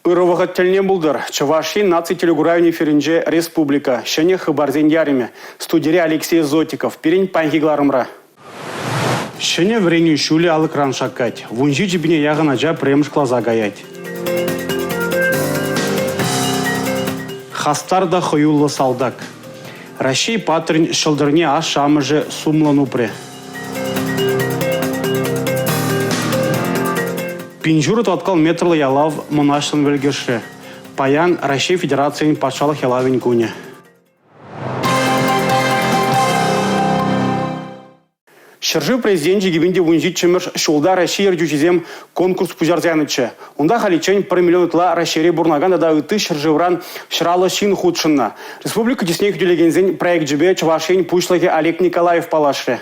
Ырӑ вӑхӑт тӗлне пултӑр. Чӑваш Ен наци телекуравӗн эфирӗнче «Республика. Ҫӗнӗ хыпарсен ярӑмӗ». Студире Алексей Зотиков. Пирӗн паянхи кӑларӑмра. Ҫӗнӗ вӗренӳ ҫулӗ алӑкран шаккать. 17 пине яхӑн ача пӗрремӗш класа каять. Хастар та хӑюллӑ салтак. Раҫҫей паттӑрӗн ҫӑлтӑрне ашшӗ-амӑшӗ сумлӑн упрӗ. Пинҫурӑ тӑваткал метрлӑ ялав мӑнаҫлӑн вӗлкӗшрӗ. Паян Раҫҫей Федерацийӗн патшалӑх ялавӗн кунӗ. Ҫӗршыв президенчӗ 2017-мӗш ҫулта Раҫҫей ертӳҫисем конкурс пуҫарса янӑччӗ. Унта халиччен 1 миллион ытла Раҫҫейре пурӑнакан тата ытти ҫӗршывран 150 ҫын хутшӑннӑ. Республика чысне хӳтӗлекенсен проекчӗпе Чӑваш Ен Пуҫлӑхӗ Олег Николаев паллашрӗ.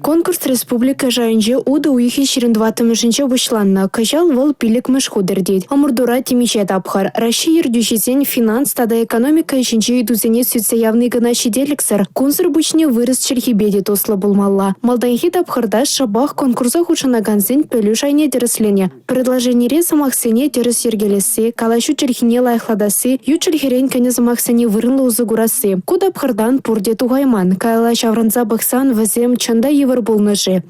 Конкурс республика шайӗнче утӑ уйӑхӗн 24-мӗшӗнче пуҫланнӑ. Кӑҫал вӑл пиллӗкмӗш хут иртет. Ӑмӑртура темиҫе тапхӑр. Раҫҫей ертӳҫисен финанс тата экономика ӗҫӗнчи ыйтусене сӳтсе явни кӑна ҫителӗксӗр. Кунсӑр пуҫне вырӑс чӗлхипе те туслӑ пулмалла. Малтанхи тапхӑрта шӑпах конкурса хутшӑнакансен пӗлӳ шайне тӗрӗсленӗ. Предложенире сӑмахсене тӗрӗс йӗркелесси, калаҫу чӗлхине лайӑхлатасси, ют чӗлхерен кӗнӗ сӑмахсене вырӑнлӑ усӑ курасси. Ку тапхӑртан пурте тухайман. Каялла ҫаврӑнса пӑхсан вӗсем чӑн та йывӑр пулнӑ-ши?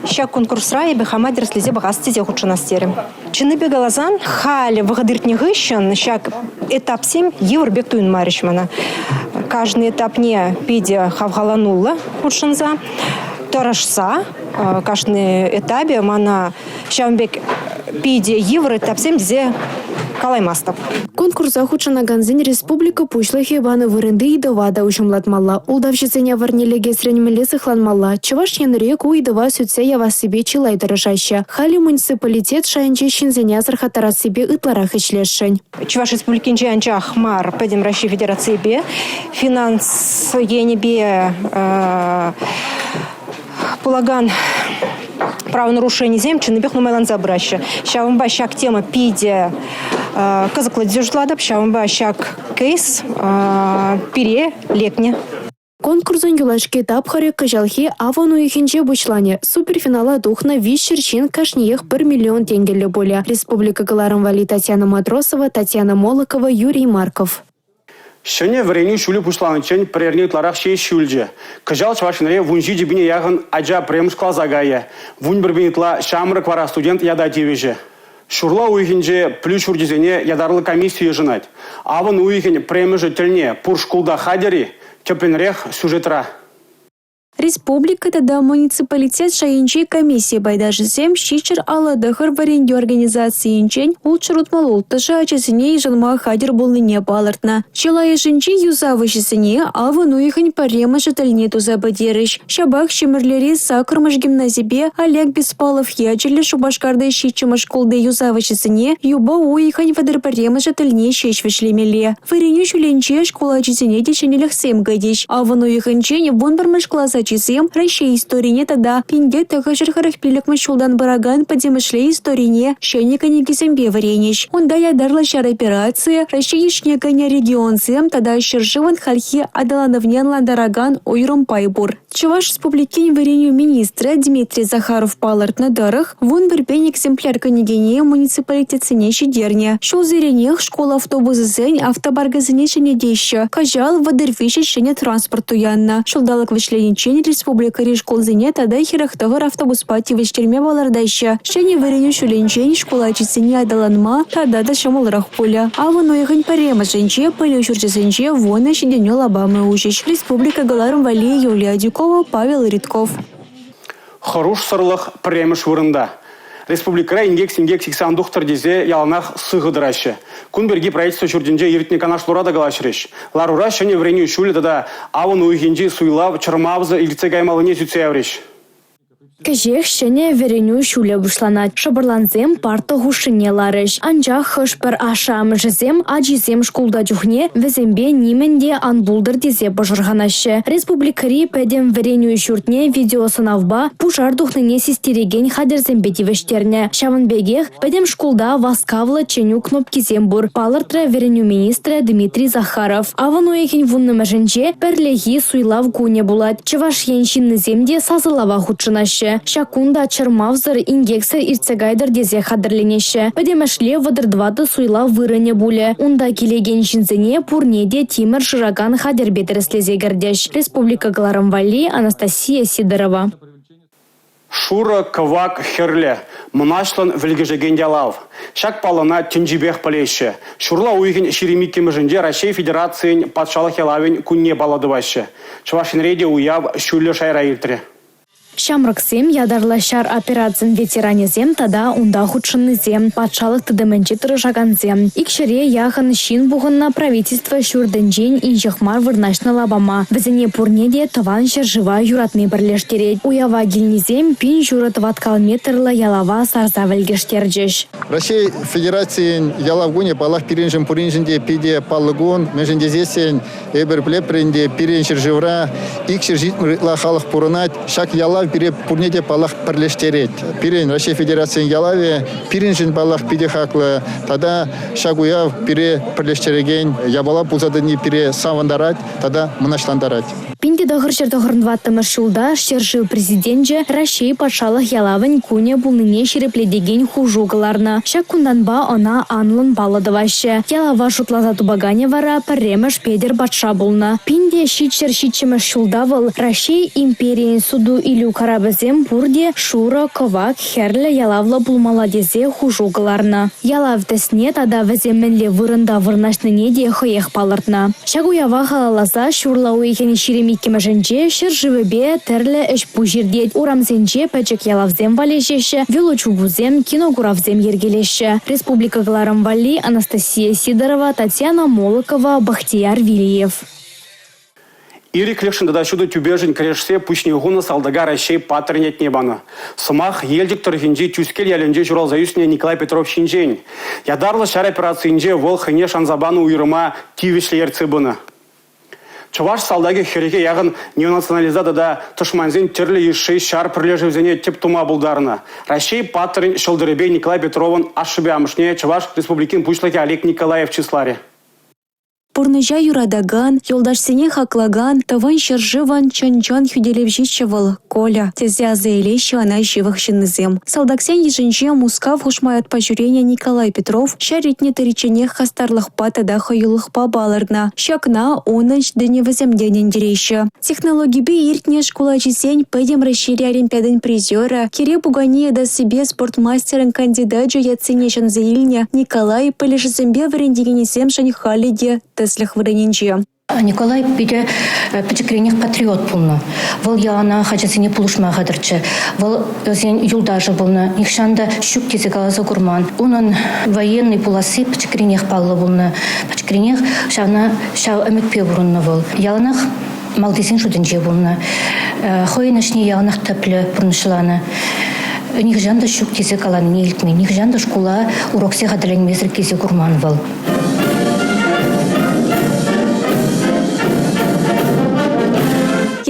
Ҫак конкурсра эпӗ хама тӗрӗслесе пӑхас тесе хутшӑнас терӗм. Чӑннипе каласан, халӗ вӑхӑт иртнӗ хыҫҫӑн ҫак этапсем йывӑр пек туйӑнмарӗҫ мана. Кашни этапне питӗ хавхалануллӑ хутшӑнса, тӑрӑшса кашни этапӗ мана Ҫавӑн пек питӗ йывӑр этапсем тесе калаймастӑп. Конкурса хутшӑнакансен республика Пуҫлӑхӗ панӑ вырӑнти ыйтӑва та уҫӑмлатмалла. Ултавҫӑсене вӗрне лекесрен мӗнле сыхланмалла? Чӑваш Енре ку ыйтӑва сӳтсе явассипе чылай тӑрӑшаҫҫӗ. Халӗ муниципалитет шайӗнче ҫынсене асӑрхаттарассипе ытларах ӗҫлесшӗн. Чӑваш Республикинче анчах мар, пӗтӗм Раҫҫей Федерацийӗпе финанс енӗпе пулакан правонарушенисем чӑннипех нумайланса пыраҫҫӗ. Ҫавӑнпа ҫак тема питӗ кӑсӑклӑ тесе шутлатӑп. Ҫавӑнпа ҫак кейс пире лекнӗ. Конкурсӑн юлашки тапхӑрӗ кӑҫалхи авӑн уйӑхӗнче пуҫланӗ. Суперфинала тухнӑ 300 ҫын кашниех 1 миллион тенкӗллӗ пулӗ. Республика кӑларӑм валли Татьяна Матросова, Татьяна Молокова, Юрий Марков. Ҫӗнӗ вӗренӳ ҫулӗ пуҫланиччен пӗр эрне ытларах ҫеҫ юлчӗ. Кӑҫал Чӑваш Енре 17 пине яхӑн ача пӗрремӗш класа кайӗ. 11 пин ытла ҫамрӑк вара студент ята тивӗҫӗ. Ҫурла уйӑхӗнче пӗлӳ ҫурчӗсене ятарлӑ комисси йышӑнать. Авӑн уйӑхӗн пӗрремӗшӗ тӗлне пур шкулта хатӗр-и? Тӗплӗнрех сюжетра. Республика тата муниципалитет шайӗнчи комисси пайташӗсем 759 вӗрентӳ организацийӗнчен 666-шӗ ачасене йышӑнма хатӗр пулнине палӑртнӑ. Чылайӑшӗнче юсав ӗҫӗсене авӑн уйӑхӗн пӗрремӗшӗ тӗлне туса пӗтерӗҫ. Ҫапах Ҫӗмӗрлери 8-мӗш гимназипе Олег Беспалов ячӗллӗ Шупашкарти 7-мӗш шкулти юсав ӗҫӗсене юпа уйӑхӗн 31-мӗшӗ тӗлне ҫеҫ вӗҫлемелле. Вӗренӳ ҫулӗнче шкул ачисене те ҫӗнӗлӗхсем кӗтӗҫ. Авӑн уйӑхӗнчен 11-мӗш класс ачисем Раҫҫей историне тата 1945-мӗш ҫултан пыракан пӗтӗмӗшле историне ҫӗнӗ кӗнекесемпе вӗренӗҫ. Унта ятарлӑ ҫар операцийӗ, Раҫҫей йышне кӗнӗ регионсем тата ҫӗршывӑн хальхи аталанӑвне ӑнлантаракан уйрӑм пай пур. Чӑваш Республикин вӗренӳ министрӗ Дмитрий Захаров палӑртнӑ тӑрӑх, 11 пин экземпляр кӗнекене муниципалитетсене ҫитернӗ. Ҫулсеренех шкул автобусӗсен автопаркӗсене ҫӗнетеҫҫӗ. Кӑҫал 33 ҫӗнӗ транспорт туяннӑ. Ҫулталӑк вӗҫлениччен республикӑри шкулсене тата 49 автобуспа тивӗҫтерме палӑртаҫҫӗ. Ҫӗнӗ вӗренӳ ҫулӗнчен шкул ачисене аталанма тата та ҫӑмӑлрах пулӗ. Авӑн уйӑхӗн пӗрремӗшӗнче пӗлӳ ҫурчӗсенче 10 ҫитӗнӳ лапамӗ уҫӗҫ. Республика кӑларӑм валли Юлия Адюкова, Павел Ритков. Хӑрушсӑрлӑх пӗрремӗш вырӑнта. Республикӑра инкек-синкек сиксе ан тухтӑр тесе яланах сыхӑ тӑраҫҫӗ. Кун пирки правительство ҫуртӗнче иртнӗ канашлура та калаҫрӗҫ. Ларура ҫӗнӗ вӗренӳ ҫулӗ тата авӑн уйӑхӗнчи суйлав чӑрмавсӑр иртсе каймаллине сӳтсе яврӗҫ. Кӗҫех ҫӗнӗ вӗренӳ ҫулӗ пуҫланать. Шӑпӑрлансем парта хушшине ларӗҫ. Анчах хӑш-пӗр ашшӗ-амӑшӗсем ачисем шкулта чухне вӗсемпе нимӗн те ан пултӑр тесе пӑшӑрханаҫҫӗ. Республикӑри пӗтӗм вӗренӳ ҫуртне видеосӑнавпа пушар тухнине систерекен хатӗрсемпе тивӗҫтернӗ. Ҫавӑн пекех пӗтӗм шкулта васкавлӑ чӗнӳ кнопкисем пур, палӑртрӗ вӗренӳ министрӗ Дмитрий Захаров. Авӑн уйӑхӗн 10-мӗшӗнче пӗрлехи суйлав кунӗ пулать. Чӑваш Ен ҫыннисем те сасӑлава хутшӑнаҫҫӗ. пулӗ. Ҫак кун та чӑрмавсӑр, инкексӗр иртсе кайтӑр тесе хатӗрленеҫҫӗ. Пӗтӗмӗшле 34 суйлав вырӑнӗ пулӗ. Унта килекен ҫынсене пурне те тимӗр шыракан хатӗрпе тӗрӗслесе кӗртӗҫ. Республика кӑларӑм валли Анастасия Сидорова. Шурӑ, кӑвак, хӗрлӗ – мӑнаҫлӑн вӗлкӗшекен ялав. Ҫак паллӑна тӗнчипех пӗлеҫҫӗ. Ҫурла уйӑхӗн 22-мӗшӗнче Раҫҫей Федерацийӗн Патшалӑх ялавӗн кунне паллӑ тӑваҫҫӗ. Чӑваш Енре те уяв ҫӳллӗ шайра иртрӗ. Ҫамрӑксем, ятарлӑ ҫар операцин ветеранӗсем тата унта хутшӑннисем, патшалӑх тытӑмӗнче тӑрӑшакансем. 200-е яхӑн ҫын пухӑннӑ правительство ҫуртӗнчен инҫех мар вырнаҫнӑ лапама. Вӗсене пурне те Тӑван ҫӗршыва юратни пӗрлештерет. Уява килнисем 1500 тӑваткал метрлӑ ялава сарса вӗлкӗштерчӗҫ. Раҫҫей Федерацийӗн ялав кунӗ, паллах, пирӗншӗн пуриншӗн те питӗ паллӑ кун. Мӗншӗн тесессӗн эпир пӗлетпӗр ӗнтӗ, пирӗн ҫӗршывра 270 ытла халӑх пурӑнать. Ҫак ялав пире пурне те, паллах, пӗрлештерет. Пирӗн Раҫҫей Федерацийӗн ялавӗ пирӗншӗн, паллах, питӗ хаклӑ тата ҫак уяв пире пӗрлештерекен япала пулса тӑни пире савӑнтарать тата мӑнаҫлантарать. 1994-мӗш ҫулта ҫӗршыв Президенчӗ Раҫҫей патшалӑх ялавӗн кунӗ пулнине ҫирӗплетекен хушу кӑларнӑ. Ҫак кунтанпа ӑна анлӑн паллӑ тӑваҫҫӗ. Ялава шутласа тупаканӗ вара пӗрремӗш Петӗр патша пулнӑ. 1707-мӗш ҫулта вӑл Раҫҫей империйӗн суту-илӳ карапӗсем пурте шурӑ, кӑвак, хӗрлӗ ялавлӑ пулмалла тесе хушу кӑларнӑ. Ялав тӗсне тата вӗсем мӗнле вырӑнта вырнаҫнине те хӑех палӑртнӑ. Ҫак уява халалласа ҫурла уйӑхӗн 22-мӗшӗнче ҫӗршывӗпе тӗрлӗ ӗҫ-пуҫ иртет. Урамсенче пӗчӗк ялавсем валеҫеҫҫӗ, велочупусем, кинокуравсем йӗркелеҫҫӗ. Республика кӑларӑм валли Анастасия Сидорова, Татьяна Молокова, Бахтияр Вилиев. Ирӗклӗхшӗн тата ҫутӑ тӳпешӗн кӗрешсе пуҫне хунӑ салтака Раҫҫей паттӑрӗн ятне панӑ. Сӑмах Елчӗк тӑрӑхӗнчи Тӳскел ялӗнче ҫуралса ӳснӗ Николай Петров ҫинчен. Ятарлӑ ҫар операцийӗнче вӑл хӑйне шанса панӑ уйрӑма тивӗҫлӗ ертсе пынӑ. Чӑваш салтакӗ хӗрӗхе яхӑн неонационалиста тата тӑшмансен тӗрлӗ йышши ҫар пӗрлешӗвӗсене тӗп тума пултарнӑ. Раҫҫей паттӑрӗн ҫӑлтӑрӗпе Николай Петровӑн ашшӗпе амӑшне Чӑваш Республикин Пуҫлӑхӗ Олег Николаев чысларӗ. Пурнӑҫа юратакан, юлташсене хаклакан, Тӑван ҫӗршывӑн чӑн-чӑн хӳтӗлевҫиччӗ вӑл, Коля, тесе аса илеҫҫӗ ӑна ҫывӑх ҫыннисем. Салтаксен йышӗнче Мускав хушма ятпа ҫӳренӗ Николай Петров ҫар ретне тӑричченех хастарлӑхпа тата хӑюлӑхпа палӑрнӑ. Ҫакна унӑн ҫитӗнӗвӗсем те ӗнентереҫҫӗ. Технологипе иртнӗ шкул ачисен Пӗтӗм Раҫҫейри олимпиадин призерӗ, кире пуканӗ йӑтассипе спорт мастерӗн кандидачӗ ятсене ҫӗнсе илнӗ Николай пӗлӗшӗсемпе вӗрентекенӗсемшӗн халӗ те тӗслӗх вырӑнӗнче. Николай питӗ пӗчӗкренех патриот пулнӑ. Вӑл яланах ачасене пулӑшма хатӗрччӗ. Вӑл вӗсен юлташӗ пулнӑ, нихҫан та ҫук тесе каласа курман. Унӑн военный пуласси пӗчӗкренех паллӑ пулнӑ. Пӗчӗкренех ҫавна ҫав ӗмӗтпе пурӑннӑ вӑл. Яланах малтисен шутӗнче пулнӑ. Хӑйӗн ӗҫне яланах тӗплӗ пурнӑҫланӑ. Нихӑҫан та ҫук тесе каланине илтмен. Нихӑҫан та шкула уроксем хатӗрленмесӗр килсе курман вӑл.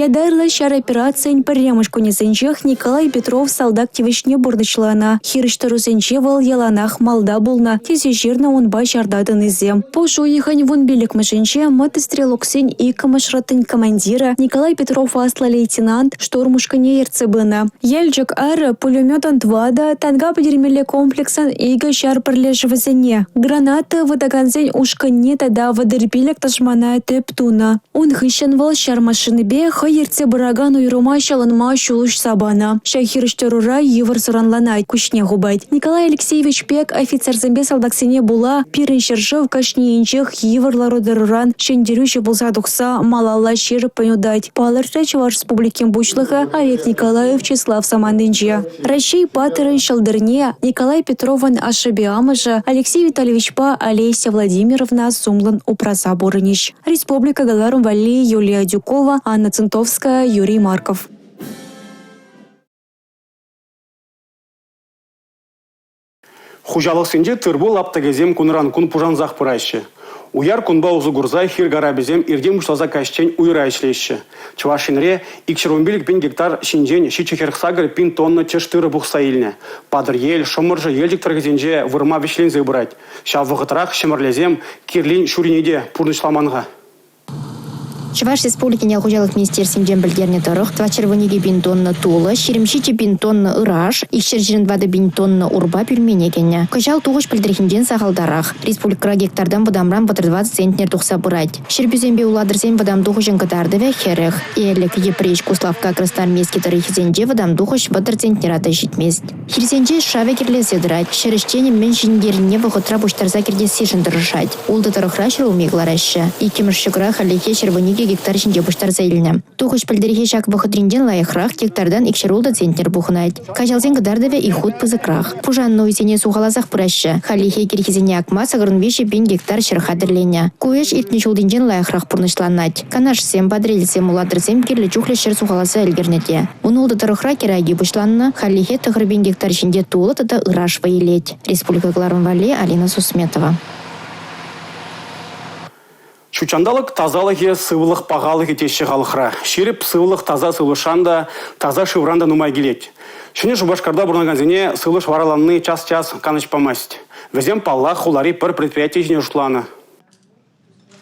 Ятарлӑ ҫар операцийӗн пӗрремӗш кунӗсенчех Николай Петров салтак тивӗҫне пурнӑҫланӑ. Хирӗҫ тӑрусенче вӑл яланах малта пулнӑ, тесе ҫырнӑ унпа ҫарта тӑнисем. Пуш уйӑхӗн 15-мӗшӗнче мотострелоксен иккӗмӗш ротин командирӗ Николай Петров аслӑ лейтенант штурм ушкӑнне ертсе пынӑ. Елчӗк арӗ пулеметӑн 4, танка пӗтермелли комплексӑн 2 ҫар пӗрлешӗвӗсене, граната ывӑтакансен ушкӑнне тата 35 тӑшмана тӗп тунӑ. Ун хыҫҫӑн вӑл ҫар машинипе хӑй ертсе пыракан уйрӑма ҫӑлӑнма ҫул уҫса панӑ. Ҫак хирӗҫтӑрура йывӑр суранланать, куҫне хупать. Николай Алексеевич пек офицерсемпе салтаксене пула пирӗн ҫӗршыв кашнийӗнчех йывӑр лару-тӑруран ҫӗнтерӳҫӗ пулса тухса малалла ҫирӗппӗн утать, палӑртрӗ Чӑваш Республикин Пуҫлӑхӗ Олег Николаев чыслав самантӗнче. Раҫҫей паттӑрӗн ҫӑлтӑрне Николай Петровӑн ашшӗпе амӑшӗ Алексей Витальевичпа Олеся Владимировна сумлӑн упраса пурӑнӗҫ. Республика кӑларӑм валли Юлия Адюкова, Анна Центовская, Юрий Марков. Хуҫалӑхсенче тыр-пул лаптӑкӗсем кунран-кун пушансах пыраҫҫӗ. Уяр кунпа усӑ курса хир карапӗсем иртен пуҫласа каҫчен уйра ӗҫлеҫҫӗ. Чӑваш Енре 215 пин гектар ҫинчен 748 пин тонна тӗш тырӑ пухса илнӗ. Патӑрьел, Шӑмӑршӑ, Елчӗк тӑрӑхӗсенче вырма вӗҫленсе пырать. Ҫав вӑхӑтрах ҫӗмӗрлесем кирлин ҫуррине те пурнӑҫламан-ха. Чӑваш Республикин ял хуҫалӑх министерствинчен пӗлтернӗ тӑрӑх, 412 пин тонна тулӑ, 27 пин тонна ыраш, 224 пин тонна урпа пӳлмене кӗнӗ. Кӑҫал тухӑҫ пӗлтӗрхинчен сахалтарах. Республикӑра гектартан вӑтамран 34 центнер тухса пырать. Ҫӗрпӳсемпе Улатӑрсен вӑтам тухӑҫӑн кӑтартӑвӗ 40. Элӗк, Йӗпреҫ, Куславкка, Красноармейски тӑрӑхӗсенче вӑтам тухӑҫ 30 центнера та ҫитмест. Хирсенче шавӗ кӗрлесе тӑрать. Ҫӗр ӗҫченӗ мӗн ҫитӗнтернине вӑхӑтра пуҫтарса кӗртессишӗн тӑрӑшать. Ултӑ тӑрӑхра ҫӗрулми кӑлараҫҫӗ. Иккӗмӗш ҫӑкӑра хальлӗхе 112 гектар ҫинче пуҫтарса илнӗ. Тухӑҫ пӗлтӗрхи ҫак вӑхӑтринчен лайӑхрах, гектартан 206 центнер пухӑнать. Каҫалсен кӑтартӑвӗ ик хут пысӑкрах. Пушаннӑ уйсене сухаласах пыраҫҫӗ. Хальлӗхе кӗрхисене акма 83 пин гектар ҫӗр хатӗрленӗ. Ку ӗҫ иртнӗ ҫултинчен лайӑхрах пурнӑҫланать. Канашсем, Патӑрьелсем, Улатӑрсем кирлӗ чухлӗ ҫӗр сухаласа ӗлкӗрнӗ те. 16 тӑрӑхра кӗраки пуҫланнӑ. Хальлӗхе 9 пин гектар ҫинче тулӑ тата ыраш вӑй илет. Республика кӑларӑм валли Алина Сусметова. Ҫутҫанталӑк тасалӑхӗ – сывлӑх пахалӑхӗ теҫҫӗ халӑхра. Ҫирӗп сывлӑх таса сывлӑшран та, таса шывран та нумай килет. Ҫӗнӗ Шупашкарта пурӑнакансене сывлӑш вараланни час-час канӑҫ памасть. Вӗсем, паллах, хулари пӗр предприяти ҫине шутланӑ.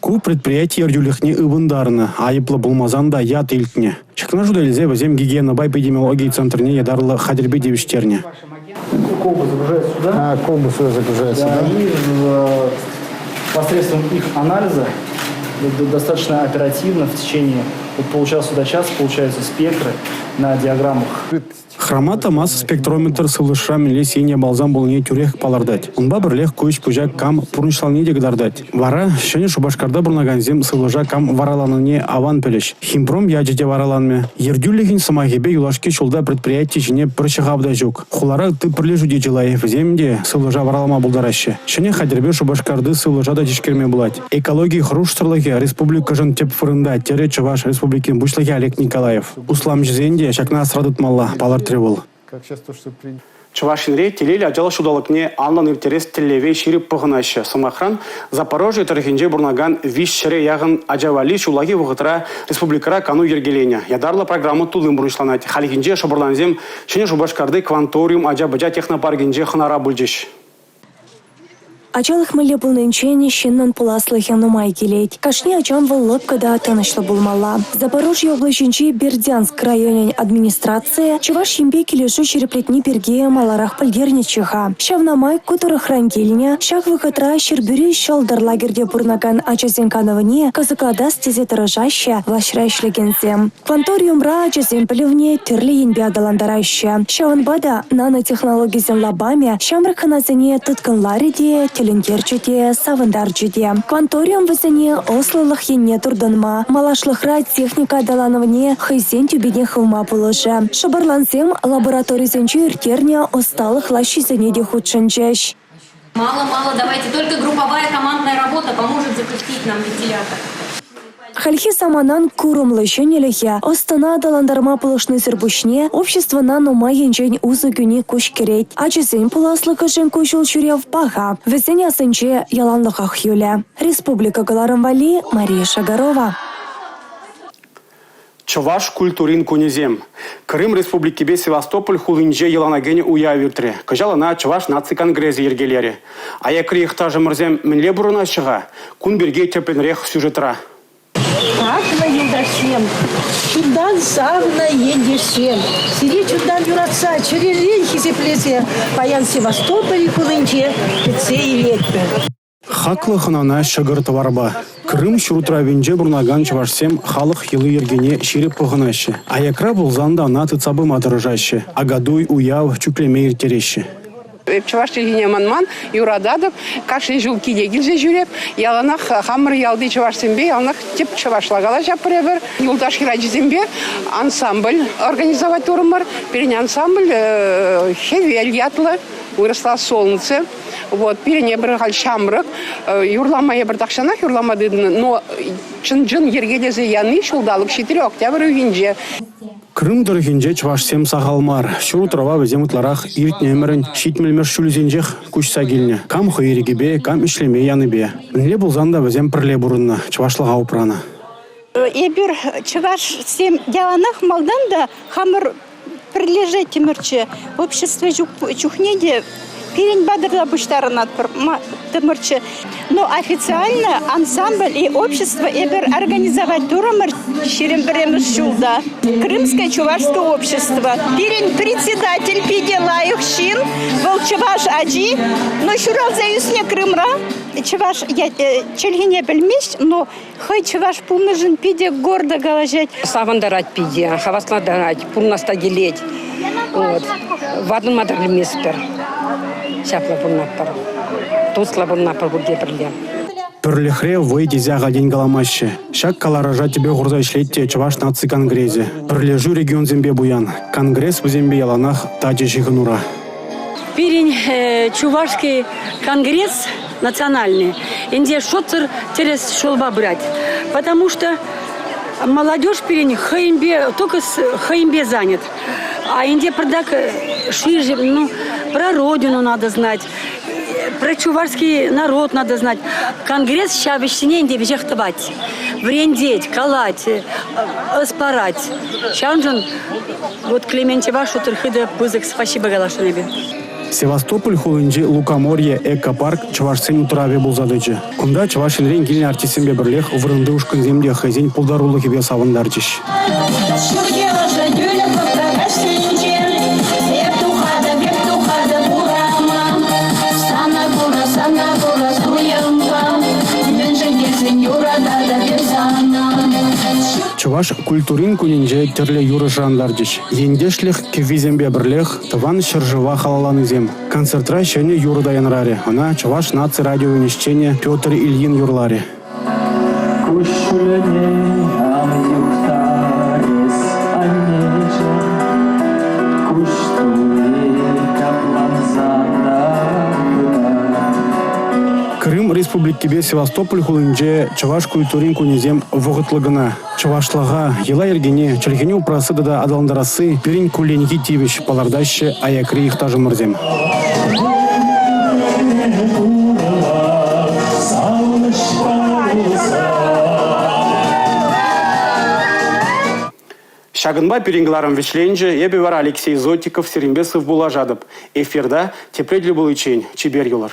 Ку предприяти ертӳлӗхне ывӑнтарнӑ, айӑплӑ пулмасан та ят илтнӗ. Ҫакна шута илсе вӗсем гигиенӑпа эпидемиологи центрне ятарлӑ хатӗрпе тивӗҫтернӗ. Колба загружается сюда. А, колба сюда загружается, да? И посредством их анализа достаточно оперативно в течение от получаса до часа получаются спектры на диаграммах. Храма тӑмас спектрометр сывлӑшра мӗнле сиен балсам пулнине тӳрех палӑртать. Унпа пӗрлех ку ӗҫ-пуҫа кам пурнӑҫланине те кӑтартать. Вара Ҫӗнӗ Шупашкарта пурӑнакансем сывлӑша кам вараланине аван пӗлӗҫ. Химпром ячӗ те вараланмӗ. Ертӳлӗхӗн сӑмахӗпе юлашки ҫулта предприяти ҫине пӗр ҫӑхав та ҫук. Хулара ытти пӗрлешӳ те чылай, вӗсем те сывлӑша варалама пултараҫҫӗ. Ҫӗнӗ хатӗрпе Шупашкарти сывлӑша та тишкерме пулать. Экологи хӑрушсӑрлӑхӗ республикӑшӑн тӗп вырӑнта, терӗ Чӑваш Республикин Пуҫлӑхӗ Олег Николаев. Усламҫӑсен те ҫакна асра тытмалла, палӑртрӗ вӑл. Чӑваш Енре телейлӗ ачалӑх ҫулталӑкне анлӑн ирттерес тӗллеве ҫирӗп пӑхӑнаҫҫӗ. Сӑмахран, Запорожье тӑрӑхӗнче пурӑнакан 300 яхӑн ача валли ҫуллахи вӑхӑтра республикӑра кану йӗркеленӗ. Ятарлӑ программа туллин пурнӑҫланать. Хальхинче шӑпӑрлансем Ҫӗнӗ Шупашкарти Кванториум ача-пӑча технопаркӗнче хӑнара пулчӗҫ. Ачалӑх мӗнле пулнинчен ҫыннӑн пуласлӑхӗ нумай килет. Кашни ачан вӑл лӑпкӑ та тӑнӑҫлӑ пулмалла. Запорожье облаҫӗнчи Бердянск районӗн администрацийӗ Чӑваш Енпе килӗшӳ ҫирӗплетни пирки маларах пӗлтернӗччӗ-ха. Ҫавна май ку тӑрӑхран килнӗ, ҫак вӑхӑтра Ҫӗрпӳри «Ҫӑлтӑр» лагерьте пурӑнакан ачасен канӑвне кӑсӑклатас тесе тӑрӑшаҫҫӗ влаҫра ӗҫлекенсем. Кванториумра ачасен пӗлӗвне тӗрлӗ енпе аталантараҫҫӗ. Ҫавӑнпа та нанотехнологисен лапамӗ ҫамрӑк хӑнасене тыткӑнларӗ те, тӗлӗнтерчӗ те, савӑнтарчӗ те. Кванториум вӗсене ӑслӑлӑх енне туртӑнма, малашлӑхра техника аталанӑвне хӑйсен тӳпине хывма пулӑшӗ. Шӑпӑрлансем лабораторисенче ирттернӗ ӑсталӑх лаҫҫисене те хутшӑнчӗҫ. Мало-мало, давайте. Только групповая командная работа поможет запустить нам вентилятор. Хальхи саманан курӑмлӑ ҫӗнӗлӗхӗ ӑс-тӑна аталантарма пулӑшнисӗр пуҫне обществӑна нумай енчен усӑ кӳни куҫ кӗрет. Ачасен пуласлӑхӗшӗн ку ҫул ҫӳрев паха, вӗсен асӗнче яланлӑхах юлӗ. Республика кӑларӑм валли Мария Шагарова. Чӑваш культурин кунӗсем. Крым Республикипе Севастополь хулинче йӑлана кӗнӗ уяв иртрӗ. Кӑҫал ӑна Чӑваш наци конгресӗ йӗркелерӗ. Аякри йӑхташӑмӑрсем мӗнле пурӑнаҫҫӗ-ха? Кун пирки тӗплӗнрех сюжетра. Хаклӑ юлташсем, чунтан савнӑ ентешсем, сире чунтан юратса, чӗререн хисеплесе паян Севастополь хулинче кӗтсе илетпӗр. Хаклӑ хӑнана ҫӑкӑр-тӑварпа. Крым ҫурутравӗнче пурӑнакан чӑвашсем халӑх йӑли-йӗркине ҫирӗп пӑхӑнаҫҫӗ. Аякра пулсан та ӑна тытса пыма тӑрӑшаҫҫӗ. Акатуй, уяв, чӳклеме ирттереҫҫӗ. Эп чӑваш чӗлхине манман, юрататӑп. Кашни ҫул киле килсе ҫӳреп. Яланах хамӑр ялти чӑвашсемпе яланах тӗп чӑвашла калаҫатпӑр эпир. Юлташ хӗрачисемпе ансамбль организовать турӑмӑр. Пирӗн ансамбль «Хӗвел» ятлӑ, вырӑсла «Солнце». Вот, пирӗн эпир халь ҫамрӑк, юрлама эпир тахҫанах юрлама тытӑннӑ, но чӑн-чӑн йӗркелесе яни ҫулталӑк ҫитрӗ октябрь уйӑхӗнче. Крым тӑрӑхӗнче чӑвашсем сахал мар. Ҫур утрава вӗсем ытларах иртнӗ ӗмӗрӗн 70-мӗш ҫулӗсенчех куҫса килнӗ. Кам хӑй ирӗкӗпе, кам ӗҫлеме янипе. Мӗнле пулсан та вӗсем пӗрле пурӑннӑ, чӑвашлӑха упранӑ. Эпир чӑвашсем яланах малтан та хамӑр пӗрлешеттӗмӗрччӗ. Общество чухне те. Пирӗн патӑрта пуҫтарӑнатпӑр тӑмӑрччӗ. Но официально ансамбль и общество эпир организовать турӑмӑр 21-мӗш ҫулта. Крымское чувашское общество. Пирӗн председатель питӗ лайӑх ҫын. Вӑл чӑваш ачи, но ҫуралса ӳснӗ Крымра. Чӑваш чӗлхине пӗлмест, но хӑй чӑваш пулнӑшӑн питӗ гордо калаҫать. Савӑнтарать питӗ, хаваслантарать, пурӑнас та килет. Вот. Ватӑлма та пӗлместпӗр. Ҫапла пурӑнатпӑр. Туслӑ пурӑнатпӑр пурте пӗрле. Пӗрлӗхре вӑй тесе ахальтен каламаҫҫӗ. Ҫак каларӑша тӗпе хурса ӗҫлет те Чӑваш наци конгресӗ. Пӗрлешӳ регионсемпе пуян. Конгресс вӗсемпе яланах тачӑ ҫыхӑнура. Пирӗн Чувашский конгресс национальный ӗнтӗ шутсӑр тӗрӗс ҫулпа пырать. Потому что молодежь пирӗн хӑйӗнпе только хӑйӗнпе занят. А ӗнтӗ пӗртак ширше, ну, про родину надо знать, про чувашский народ надо знать. Конгресс ҫав ӗҫсене ӗнтӗ веҫех тӑвать. Вӗрентет, калать, ӑс парать. Ҫавӑншӑн вот Клементьева шутӑр хытӑ пысӑк спасибо каласшӑн эпӗ. Севастополь хулинчи Лукоморье экопарк чӑвашсен утравӗ пулса тӑчӗ. Кунта Чӑваш Енрен килнӗ артистсемпе пӗрлех вырӑнти ушкӑнсем те хӑйсен пултарулӑхӗпе савӑнтарчӗҫ. Ҫурхи ӑшӑ тӳлек вӑхӑтра каҫсенче эп тухатӑп, эп тухатӑп урама. Сана кура, сана кура туйӑмпа, мӗншӗн тесен юрататӑп эп сана. Чӑваш культурин кунӗнче тӗрлӗ юрӑ шӑрантарчӗҫ. Ентешлӗх кӗввисемпе пӗрлех тӑван ҫӗршыва халалланисем. Концертра ҫӗнӗ юрӑ та янӑрарӗ. Ӑна Чӑваш наци радиовӗн ӗҫченӗ Петр Ильин юрларӗ. Куҫҫульне ан юхтар эс, аннеҫӗм, куҫ тулли капланса та пырать. Крым Республикипе Севастополь хулинче чӑваш культурин кунӗсем вӑхӑтлӑ кӑна. Чӑвашлӑха, йӑла-йӗркене, чӗлхене упрасси тата аталантарасси пирӗн кулленхи тивӗҫ, палӑртаҫҫӗ аякри йӑхташӑмӑрсем. Ҫакӑнпа пирӗн кӑларӑм вӗҫленчӗ. Эпӗ вара Алексей Зотиков сирӗнпе сывпуллашатӑп. Эфирта тепре тӗл пуличчен чипер юлӑр.